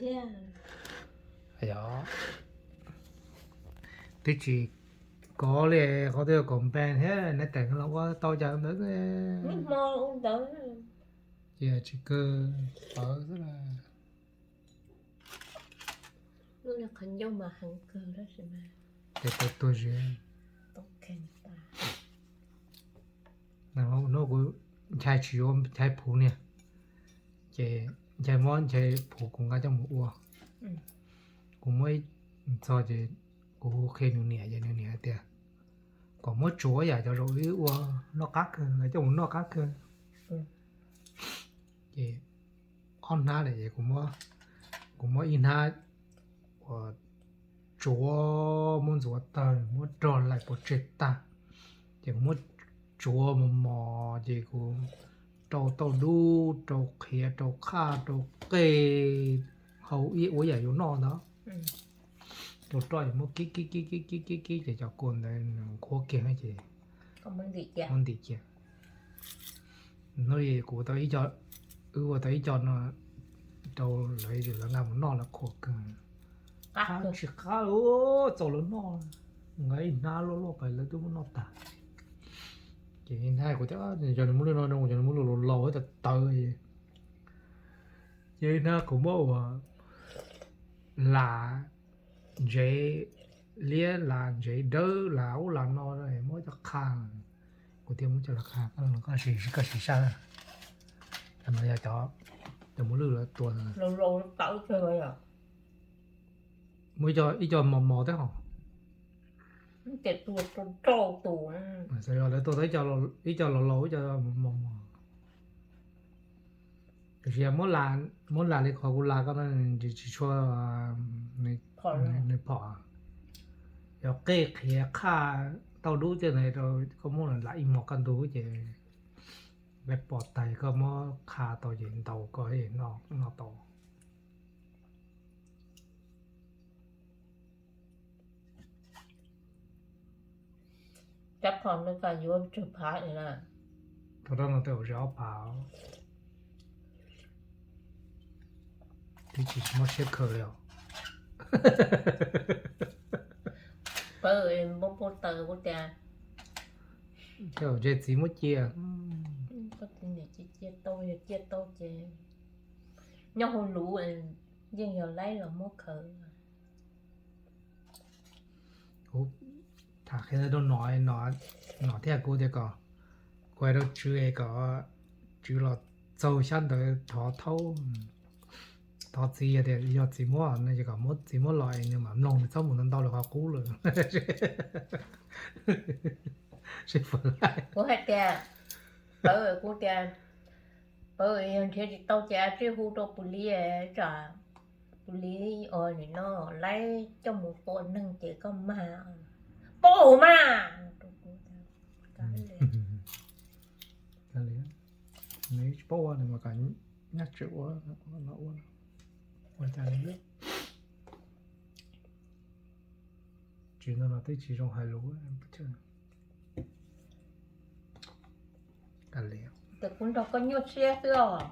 thiab. Yog, twb tsis kov li, qhov twg kom npe thiab, neb teem los ua tau cas ntawd. Ib hmo ua ntawd. Ces tsis kawg pawv xwb las. Lub niag qhov ncauj mas heev kawg tab sis mas ces tau tuag zis. Hnub kuv Nchai tsis yuav Nchai phuv niag, ces Nchai muab Nchai phuv kuv nqa coj mus ua. Kuv muab ib txog ces kuv qhia nws niam ces nws niam hais tias kom muab tsuav yam cov zaum wb ua noj qab kawg, lawv coj mus noj qab kawg. Ces ob hnab lawm ces kuv muab ib hnab uas tsuav, muab ntxuav tawg, muab rog laim pov tseg tag, ces kuv muab tsuav mos mos ces kuv rau tauj dub, rau qhiav, rau qhaj, rau qej, hau ib ua yam yuav noj ntawd. Rau roj es muab kib kib kib kib kib kib kib ces cov kua ntawd nws qhuav kiag ces muab ntim cia. Hnub kuv tau, wb ua tau ib co no rau lawv, lawv nqa mus noj lawv qhuas kawg. Qab tsis qab, txaus lawv noj, nqa ib hnab loj loj pais lawv twb muab noj tag. Ces ib hnab kuv tias cov nws muab lwj no, cov nws muab lwj laus laus tas tawv. Ces ib hnab kuv muab ua las ntsev liab, las ntsev dawb, las ub las no muab coj qha. Kuv thiaj muab coj los qha, koj sim, koj sim saib. Cov no yog cov muab lwj lawv tua. Muab ib co mos mos thiab hos. Lawv tua tau ib co laus laus, ib co mos mos. Tiam sis muab las li qhov kuv las koj no tsis tshua, nws phom. Yog qej qhiav qhaj tauj dub tej ntawd rau koj muab las ib hmos kaj ntug ces lawv pom tag koj muab qha tau ces ntaus koj noj tau. Rab phom no tas yuav tsawg phav na? Rab no tej zaum ze ob phav. Twb tsis muab siab khaws li os. Pawv npau taws kuv tias, ntshe txiv muab cia. Koj tus niam cia tau, yog cia tau ces nyob hauv lus yeej yog laib los muab khaws. Kuv tham qhia rau Nom, Nom thiab kuv tias kom, kuv hais rau Tswv es kom Tswv los txaug xyab ntawv thov thaub, thov txiv, yog tias yog txiv muab no ces kom muab, txiv muab los es nws mam mloog, nws txhob mus ntau ntau lawm qhov qub lawm. Sib fam lais. Kuv hais tias, Pawv, kuv tias, Pawv, yog nrhiav tsis tau ces a tsij hu rau Pus Lis, tsam Pus Lis ua nim no laib coj mus tua neeg ces koj mag. Paub mas. Nws tsis paub ua, nws mas kom nyab tseem ua, ua no ua, ua cas li. Tsis no los twb tsis zoo hais lus. Ces kuv nrog koj nyuaj siab xwb os.